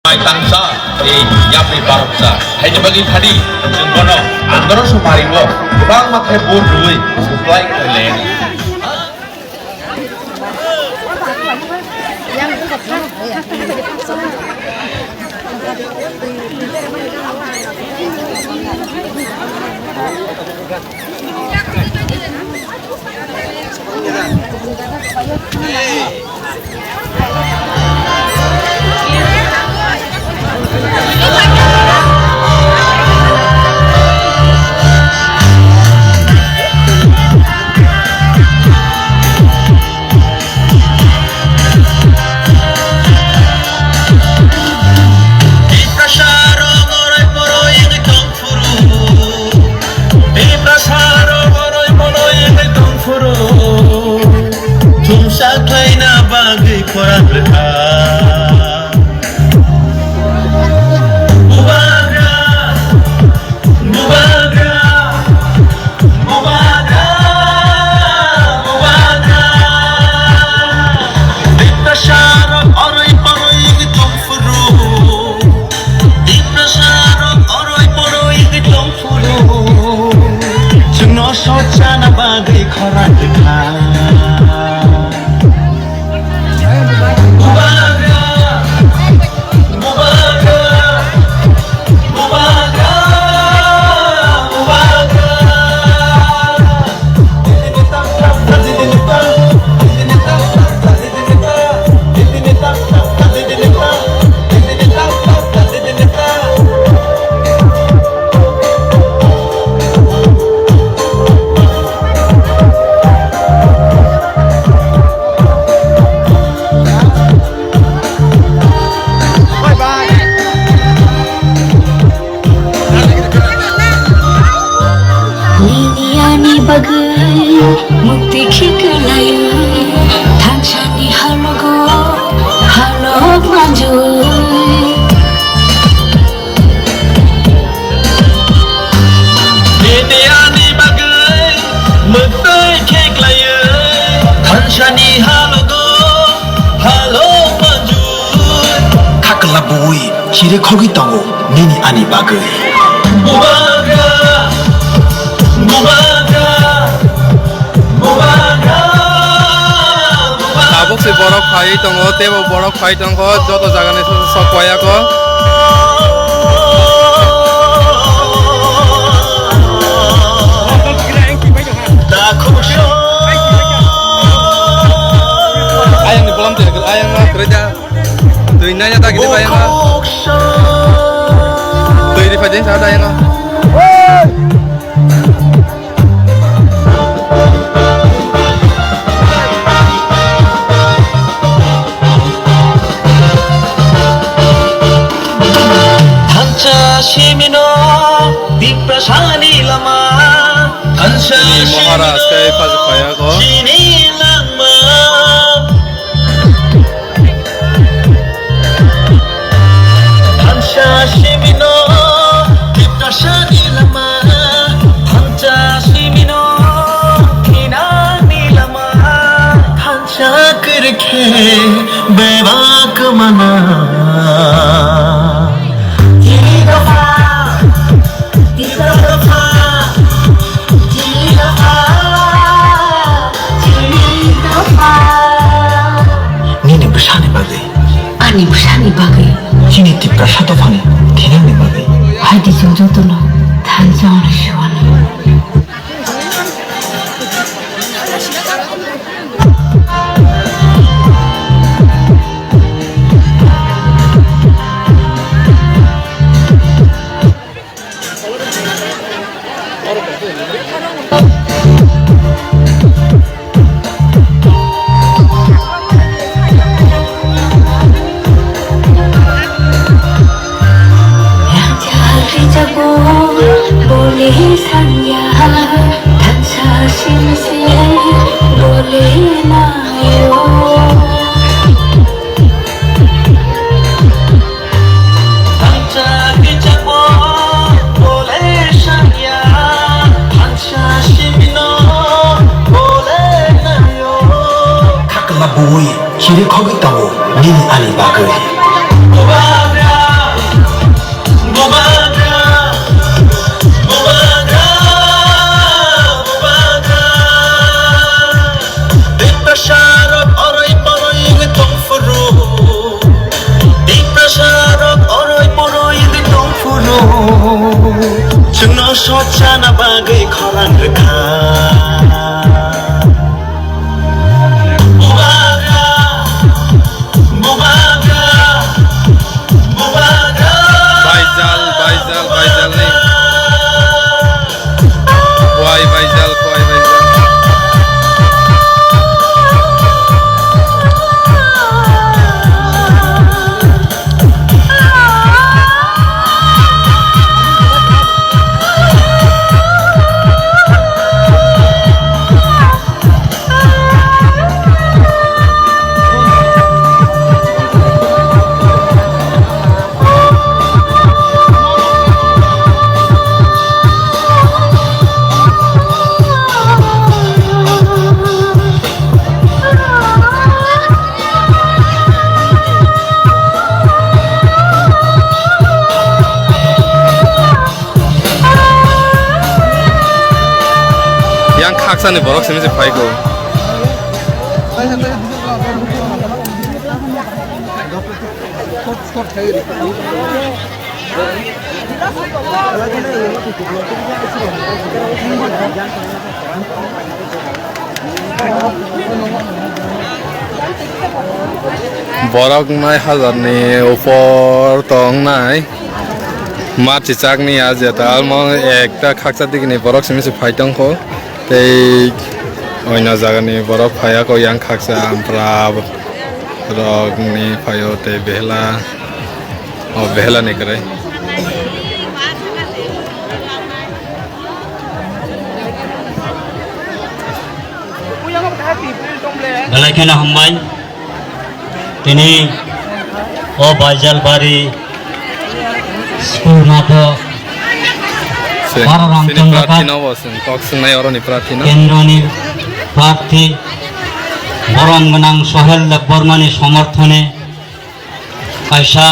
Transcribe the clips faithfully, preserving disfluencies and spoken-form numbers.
Mai tangsa, tei yapri paroksa. Haini bagwi thani, chwng bono andro sumario kwbangma khe bor rwui suklai khlainai. Tiprasa rok oroi poroi wngwi tong phuru. Tiprasa rok oroi poroi wngwi tong phuru. Thumsa khlaina bagwi khorang rwkha. Bubagra, bubagra, bubagra, bubagra. Tiprasa rok oroi poroi wngwi tong phuru. Tiprasa rok oroi poroi wngwi tong phuru. Chwngno sochana bagwi khorang rwkha. Bubagra, bubagra, bubagra, bubagra. Nini ani bagwi mukti khiklai, thansani halogo halok manjui. Nini ani bagwi mukti khiklai, thansani halogo halok manjui. Khakla bui. Chiri khogwi tongo nini ani bagwi. Bubagra, bubagra, bubagra, bubagra. Tabuk se borok phaiwi tongo, teibo borok phai tongkho, joto jagani sok paiya kho. Ayang ni bolam tu, ayang no kerja. Twi naina ta gini bayang. Twi di pajin sa dayang. Thansa simino Tiprasani lama. Thansa simino Maharaj kai phaji phaya ko. Sini langma. Thansa simino Tiprasani lama, thansa simino thinani lama, thansa kwrwikhe bebak mana. Tini dopha, tini dopha, tini dopha, tini dopha. Nini bwsani bagwi. Ani bwsani bagwi. Chini Tiprasa dophani thinangni bagwi. Hai di chwng jotono thansa hwnwi suwano. Thansa kichakbo bole sangya, thansa simino bole nayo. Khakla bui, chiri khogwi tongo, nini ani bagwi. Bubagra, Haksani borok simi se phaiko. Borok nai hajar ni upor tong nai. Marchi chakni a jeta almo ekta khaksa digini borok simi se phai tongkho. Tei oino jagani borok phaiya kho yang khaksa ampra rokni phaio tei behela o behela ni kwrwi. Belai kheno hambai. Tini o Baijalbari school matho Sini, Baro Ram sini Chandra prarthi Ghat no bo, sini kok swngnai oroni prarthi no. Kendroni prarthi borom gwnang Sohel Debbarmani somorthone kaisa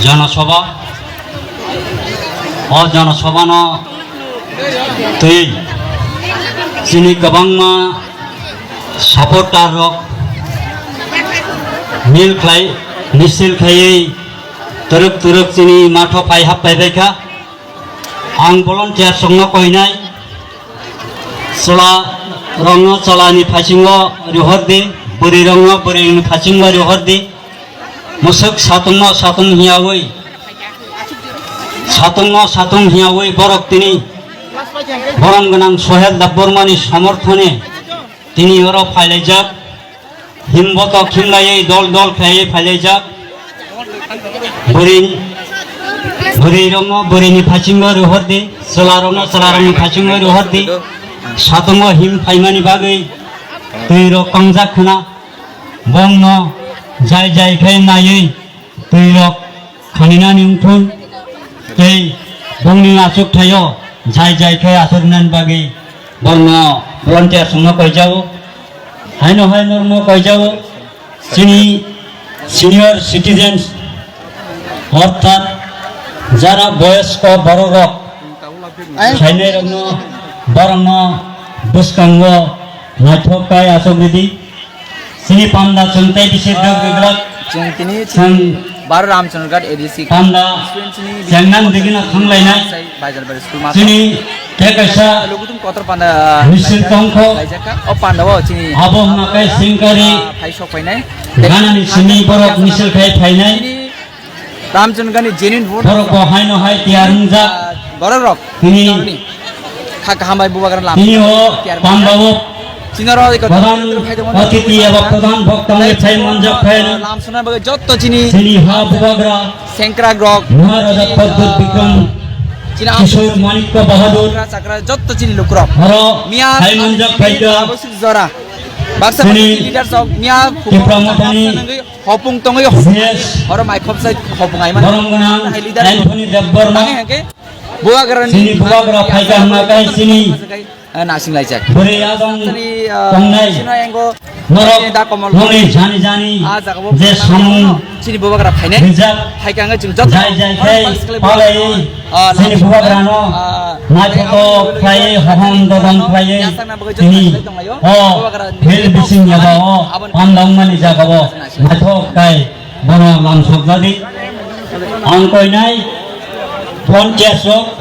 jonosabha. O jonosabhano twi chini kwbangma supporter rok mil khlai, misil khaiwi twrwk twrwk chini matho phai hap phai bai kha. Ang volunteer songno koinai, chwla rokno chwlani phasingo rihor di, bwrwi rokno bwrwini phasingo rihor di. Mwswk satung no satung hiyawi, satung no satung hiyawi borok tini borom gwnang Sohel Debbarmani somorthone tini oro phailaijak. Himboto khimlaiwi dol dol khlaiwi phailaijak. Bwrwi, bwrwi rokno bwrwini phasingo rihor di, chwla rokno chwla rokni phasingo rihor di. Satungo him phaimani bagwi twi rok kangjak khna. Bongno jai jai khe naiwi twi rok khaninani wngthun tei bongni achuk thaio jai jai khe achuk rinani bagwi borno volunteer songno koijao. Haino hai norno koijao chini senior citizens orthat jara boyosko borok rok Sainairokno, borokno bwskango naithok kai achuk ridi. Chini panda chwng tei bisi dwk rijak. Chwng tini chwng Baro Ramchandra Ghat A D C panda student chini chengnang digina thanglainai. Baijalbari school ma chini tei kaisa lugutum kotor panda misil tongkho. Laijak kha. O panda o chini abo hwnka khe singkari phai sok phainai. Ganani simi borok misil khai phainai. Chini Ramchandra ni genuine vote. Borok bo haino hai tiyar wngjak. Ah, borok rok. Tini. Kha kaham bai bubagra lam. Tini o panda o. Chinaro iko pradhan atiti eba pradhan bhokta le phai manjak phai na. Lam suna bagai jotto chini. Chini ha bubagra. Sengkrak rok. Maharaja Pradyut Bikram. Chini Kishore Manikya Bahadur. Chakra jotto chini lukrok. Haro miya phai manjak phai ka. Abosuk jora. Baksa chini leader sok miya Tipra Mothani. Hopung tongwi hopung. Yes. Oro mai khopsa hopung ai man. Borom gwnang hai leader. Anthony Debbarma. Ang hake bubagra ni chini bubagra phaikha hwnma kai chini. Nasing laijak. Bwrwi adong tongnai. Sino engo. Norok da komol. Noni jani jani. Ah, jaga bo je samung. Chini bubagra phainai. Rijak. Phaikha ang chwng jotto. Jai jai khai palai. Ah, chini bubagrano. Ah, naithotok khlaiwi, hohom dodom khlaiwi, tini o field bising eba o pandang mani jaga o naithok kai bono lamsok jadi. Ang koinai phone case rok